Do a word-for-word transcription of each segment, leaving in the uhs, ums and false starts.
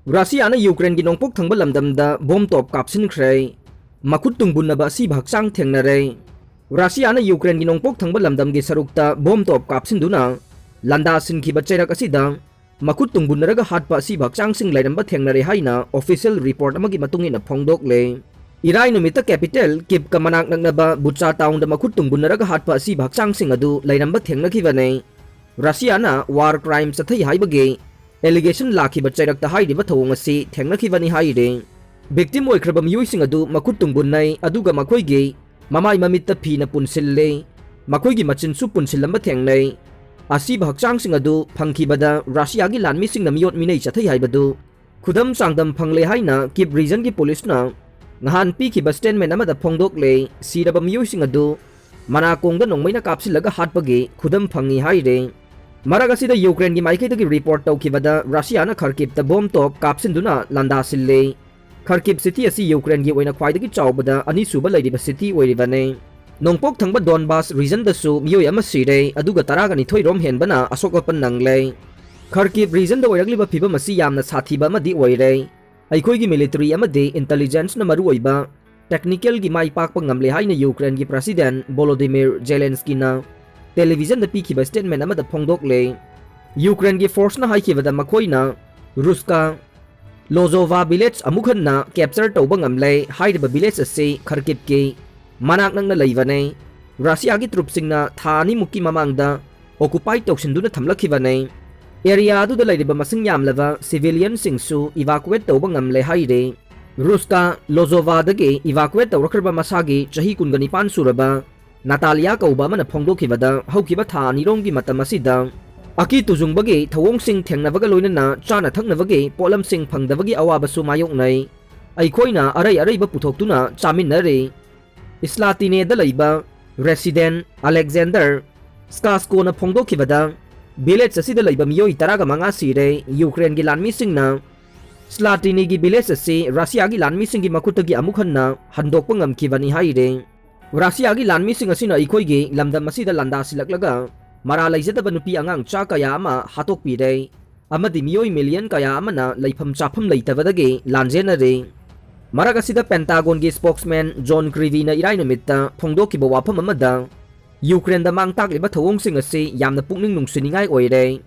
ꯔꯁꯤꯌꯥꯅ ꯌꯨꯀ꯭ꯔꯦꯟꯒꯤ ꯅꯣꯡꯄꯣꯛ ꯊꯪꯕ ꯂꯝꯗꯝꯗ ꯕꯣꯝ ꯇꯣꯞ ꯀꯥꯞꯁꯤꯟꯈ꯭ꯔꯦ꯫ ꯃꯈꯨꯠ ꯇꯨꯡꯕꯨꯟꯅꯕ ꯑꯁꯤꯕ ꯍꯛꯆꯥꯡ ꯊꯦꯡꯅꯔꯦ꯫ ꯔꯁꯤꯌꯥꯅ ꯌꯨꯀ꯭ꯔꯦꯟꯒꯤ ꯅꯣꯡꯄꯣꯛ ꯊꯪꯕ ꯂꯝꯗꯝꯒꯤ ꯁꯔꯨꯛꯇ ꯕꯣꯝ ꯇꯣꯞ ꯀꯥꯞꯁꯤꯟꯗꯨꯅ ꯂꯥꯟꯗꯥꯁꯤꯟꯈꯤꯕ ꯆꯩꯔꯛ ꯑꯁꯤꯗ ꯃꯈꯨꯠ ꯇꯨꯡꯕꯨꯟꯅꯔꯒ ꯍꯥꯠꯄ ꯑꯁꯤꯕ ꯍꯛꯆꯥꯡꯁꯤꯡ ꯂꯩꯔꯝꯕ ꯊꯦꯡꯅꯔꯦ ꯍꯥꯏꯅ official report ꯑꯃꯒꯤ ꯃꯇꯨꯡ ꯏꯟꯅ ꯐꯣꯡꯗꯣꯛꯂꯦ꯫ ꯏꯔꯥꯏ ꯅꯨꯃꯤꯠꯇ capital ꯀꯤꯞꯀ ꯃꯅꯥꯛ ꯅꯛꯅꯕ ꯕꯨꯆꯥ ꯇꯥꯎꯟꯗ ꯃꯈꯨꯠ ꯇꯨꯡꯕꯨꯟꯅꯔꯒ ꯍꯥꯠꯄ ꯑꯁꯤꯕ ꯍꯛꯆꯥꯡꯁꯤꯡ ꯑꯗꯨ ꯂꯩꯔꯝꯕ ꯊꯦꯡꯅꯈꯤꯕꯅꯤ꯫ ꯔꯁꯤꯌꯥꯅ war crime ꯆꯠꯊꯩ ꯍꯥꯏꯕꯒꯤ allegation ꯂꯥꯛꯈꯤꯕ ꯆꯩꯔꯛꯇ ꯍꯥꯏꯔꯤꯕ ꯊꯧꯑꯣꯡ ꯑꯁꯤ ꯊꯦꯡꯅꯈꯤꯕꯅꯤ ꯍꯥꯏꯔꯤ꯫ Victim ꯑꯣꯏꯈ꯭ꯔꯕ ꯃꯤꯑꯣꯏꯁꯤꯡ ꯑꯗꯨ ꯃꯈꯨꯠ ꯇꯨꯡꯕꯨꯟꯅꯩ, ꯑꯗꯨꯒ ꯃꯈꯣꯏꯒꯤ ꯃꯃꯥꯏ ꯃꯃꯤꯠꯇ ꯐꯤꯅ ꯄꯨꯟꯁꯤꯜꯂꯤ꯫ ꯃꯈꯣꯏꯒꯤ ꯃꯆꯤꯟꯁꯨ ꯄꯨꯟꯁꯤꯜꯂꯝꯕ ꯊꯦꯡꯅꯩ꯫ ꯑꯁꯤꯕ ꯍꯛꯆꯥꯡꯁꯤꯡ ꯑꯗꯨ ꯐꯪꯈꯤꯕꯗ ꯔꯁꯤꯌꯥꯒꯤ ꯂꯥꯟꯃꯤꯁꯤꯡꯅ ꯃꯤꯑꯣꯠ ꯃꯤꯅꯩ ꯆꯠꯊꯩ ꯍꯥꯏꯕꯗꯨ ꯈꯨꯗꯝ ꯆꯥꯡꯗꯝ ꯐꯪꯂꯦ ꯍꯥꯏꯅ ꯀꯤꯞ regionꯒꯤ ꯄꯨꯂꯤꯁꯅ ꯉꯍꯥꯟ ꯄꯤꯈꯤꯕ statement ꯑꯃꯗ ꯐꯣꯡꯗꯣꯛꯂꯦ꯫ ꯁꯤꯔꯕ ꯃꯤꯑꯣꯏꯁꯤꯡ ꯑꯗꯨ ꯃꯅꯥꯀꯣꯡꯗ ꯅꯣꯡꯃꯩꯅ ꯀꯥꯞꯁꯤꯜꯂꯒ ꯍꯥꯠꯄꯒꯤ ꯈꯨꯗꯝ ꯐꯪꯉꯤ ꯍꯥꯏꯔꯦ꯫ ꯃꯔꯛ ꯑꯁꯤꯗ ꯌꯨꯀ꯭ꯔꯦꯟꯒꯤ ꯃꯥꯏꯀꯩꯗꯒꯤ report ꯇꯧꯈꯤꯕꯗ ꯔꯁꯤꯌꯥꯅ ꯈꯔꯀꯤꯞꯇ ꯕꯣꯝ ꯇꯣꯞ ꯀꯥꯞꯁꯤꯟꯗꯨꯅ ꯂꯥꯟꯗꯥꯁꯤꯜꯂꯦ꯫ ꯈꯔꯀꯤꯞ city ꯑꯁꯤ ꯌꯨꯀ꯭ꯔꯦꯟꯒꯤ ꯑꯣꯏꯅ ꯈ꯭ꯋꯥꯏꯗꯒꯤ ꯆꯥꯎꯕꯗ ꯑꯅꯤꯁꯨꯕ ꯂꯩꯔꯤꯕ city ꯑꯣꯏꯔꯤꯕꯅꯤ꯫ ꯅꯣꯡꯄꯣꯛ ꯊꯪꯕ Donbas regionꯗꯁꯨ ꯃꯤꯑꯣꯏ ꯑꯃ ꯁꯤꯔꯦ, ꯑꯗꯨꯒ ꯇꯔꯥꯒ ꯅꯤꯊꯣꯏ ꯔꯣꯝ ꯍꯦꯟꯕꯅ ꯑꯁꯣꯛ ꯑꯄꯟ ꯅꯪꯂꯦ꯫ ꯈꯔꯀꯤꯞ regionꯗ ꯑꯣꯏꯔꯛꯂꯤꯕ ꯐꯤꯕꯝ ꯑꯁꯤ ꯌꯥꯝꯅ ꯁꯥꯊꯤꯕ ꯑꯃꯗꯤ ꯑꯣꯏꯔꯦ꯫ ꯑꯩꯈꯣꯏꯒꯤ military ꯑꯃꯗꯤ intelligenceꯅ ꯃꯔꯨꯑꯣꯏꯕ technicalꯒꯤ ꯃꯥꯏ ꯄꯥꯛꯄ ꯉꯝꯂꯦ ꯍꯥꯏꯅ ꯌꯨꯀ꯭ꯔꯦꯟꯒꯤ president ꯚꯣꯂꯣꯗꯤꯃꯤꯔ ꯖꯦꯂꯦꯟꯁꯀꯤꯅ televisionꯗ ꯄꯤꯈꯤꯕ statement ꯑꯃꯗ ꯐꯣꯡꯗꯣꯛꯂꯦ꯫ ꯌꯨꯀ꯭ꯔꯦꯟꯒꯤ forceꯅ ꯍꯥꯏꯈꯤꯕꯗ ꯃꯈꯣꯏꯅ ꯔꯨꯁꯀꯥ ꯂꯣꯖꯣꯚꯥ village ꯑꯃꯨꯛ ꯍꯟꯅ capture ꯇꯧꯕ ꯉꯝꯂꯦ꯫ ꯍꯥꯏꯔꯤꯕ village ꯑꯁꯤ ꯈꯔꯀꯤꯞꯀꯤ ꯃꯅꯥꯛ ꯅꯛꯅ ꯂꯩꯕꯅꯦ꯫ ꯔꯁꯤꯌꯥꯒꯤ troops ꯁꯤꯡꯅ ꯊꯥ ꯑꯅꯤꯃꯨꯛꯀꯤ ꯃꯃꯥꯡꯗ occupy ꯇꯧꯁꯤꯟꯗꯨꯅ ꯊꯝꯂꯛꯈꯤꯕꯅꯦ꯫ Area ꯑꯗꯨꯗ ꯂꯩꯔꯤꯕ ꯃꯁꯤꯡ ꯌꯥꯝꯂꯕ civilian ꯁꯤꯡꯁꯨ evacuate ꯇꯧꯕ ꯉꯝꯂꯦ ꯍꯥꯏꯔꯤ꯫ ꯔꯨꯁꯀꯥ ꯂꯣꯖꯣꯚꯥꯗꯒꯤ evacuate ꯇꯧꯔꯛꯈ꯭ꯔꯕ ꯃꯁꯥꯒꯤ ꯆꯍꯤ ꯀꯨꯟꯒ ꯅꯤꯄꯥꯟ ꯁꯨꯔꯕ ꯅꯥꯇꯥꯂꯤꯌꯥ ꯀꯧꯕ ꯑꯃꯅ ꯐꯣꯡꯗꯣꯛꯈꯤꯕꯗ, ꯍꯧꯈꯤꯕ ꯊꯥ ꯑꯅꯤꯔꯣꯝꯒꯤ ꯃꯇꯝ ꯑꯁꯤꯗ ꯑꯀꯤ ꯇꯨꯖꯨꯡꯕꯒꯤ ꯊꯧꯑꯣꯡꯁꯤꯡ ꯊꯦꯡꯅꯕꯒ ꯂꯣꯏꯅꯅ ꯆꯥꯅ ꯊꯛꯅꯕꯒꯤ ꯄꯣꯠꯂꯝꯁꯤꯡ ꯐꯪꯗꯕꯒꯤ ꯑꯋꯥꯕꯁꯨ ꯃꯥꯌꯣꯛꯅꯩ꯫ ꯑꯩꯈꯣꯏꯅ ꯑꯔꯩ ꯑꯔꯩꯕ ꯄꯨꯊꯣꯛꯇꯨꯅ ꯆꯥꯃꯤꯟꯅꯔꯤ꯫ ꯏꯁꯂꯥꯇꯤꯅꯦꯗ ꯂꯩꯕ resident Alexander Skaskoꯅ ꯐꯣꯡꯗꯣꯛꯈꯤꯕꯗ, village ꯑꯁꯤꯗ ꯂꯩꯕ ꯃꯤꯑꯣꯏ ꯇꯔꯥꯒ ꯃꯉꯥ ꯁꯤꯔꯦ꯫ ꯌꯨꯀ꯭ꯔꯦꯟꯒꯤ ꯂꯥꯟꯃꯤꯁꯤꯡꯅ ꯁ꯭ꯂꯥꯇꯤꯅꯤꯒꯤ village ꯑꯁꯤ ꯔꯁꯤꯌꯥꯒꯤ ꯂꯥꯟꯃꯤꯁꯤꯡꯒꯤ ꯃꯈꯨꯠꯇꯒꯤ ꯑꯃꯨꯛ ꯍꯟꯅ ꯍꯟꯗꯣꯛꯄ ꯉꯝꯈꯤꯕꯅꯤ ꯍꯥꯏꯔꯦ꯫ ꯔꯁꯤꯌꯥꯒꯤ ꯂꯥꯟꯃꯤꯁꯤꯡ ꯑꯁꯤꯅ ꯑꯩꯈꯣꯏꯒꯤ ꯂꯝꯗꯝ ꯑꯁꯤꯗ ꯂꯥꯟꯗꯥꯁꯤꯜꯂꯛꯂꯒ ꯃꯔꯥ ꯂꯩꯖꯗꯕ ꯅꯨꯄꯤ ꯑꯉꯥꯡ ꯆꯥ ꯀꯌꯥ ꯑꯃ ꯍꯥꯠꯇꯣꯛꯄꯤꯔꯦ꯫ ꯑꯃꯗꯤ ꯃꯤꯑꯣꯏ ꯃꯤꯂꯤꯌꯟ ꯀꯌꯥ ꯑꯃꯅ ꯂꯩꯐꯝ ꯆꯥꯐꯝ ꯂꯩꯇꯕꯗꯒꯤ ꯂꯥꯟꯖꯦꯟꯅꯔꯤ꯫ ꯃꯔꯛ ꯑꯁꯤꯗ ꯄꯦꯟꯇꯥꯒꯣꯟꯒꯤ spokesman ꯖꯣꯟ ꯀ꯭ꯔꯤꯚꯤꯅ ꯏꯔꯥꯏ ꯅꯨꯃꯤꯠꯇ ꯐꯣꯡꯗꯣꯛꯈꯤꯕ ꯋꯥꯐꯝ ꯑꯃꯗ, ꯌꯨꯀ꯭ꯔꯦꯟꯗ ꯃꯥꯡ ꯇꯥꯛꯂꯤꯕ ꯊꯧꯑꯣꯡꯁꯤꯡ ꯑꯁꯤ ꯌꯥꯝꯅ ꯄꯨꯛꯅꯤꯡ ꯅꯨꯡꯁꯤꯅꯤꯡꯉꯥꯏ ꯑꯣꯏꯔꯦ꯫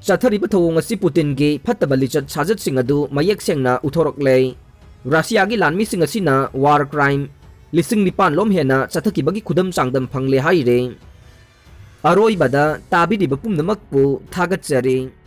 ꯆꯠꯊꯔꯤꯕ ꯊꯧꯑꯣꯡ ꯑꯁꯤ ꯄꯨꯇꯤꯟꯒꯤ ꯐꯠꯇꯕ ꯂꯤꯆꯠ ꯁꯥꯖꯠꯁꯤꯡ ꯑꯗꯨ ꯃꯌꯦꯛ ꯁꯦꯡꯅ ꯎꯠꯊꯣꯔꯛꯂꯦ꯫ ꯔꯁꯤꯌꯥꯒꯤ ꯂꯥꯟꯃꯤꯁꯤꯡ ꯑꯁꯤꯅ war crime ꯂꯤꯁꯤꯡ ꯅꯤꯄꯥꯟ ꯂꯣꯝ ꯍꯦꯟꯅ ꯆꯠꯊꯈꯤꯕꯒꯤ ꯈꯨꯗꯝ ꯆꯥꯡꯗꯝ ꯐꯪꯂꯦ ꯍꯥꯏꯔꯦ꯫ ꯑꯔꯣꯏꯕꯗ ꯇꯥꯕꯤꯔꯤꯕ ꯄꯨꯝꯅꯃꯛꯄꯨ ꯊꯥꯒꯠꯆꯔꯤ꯫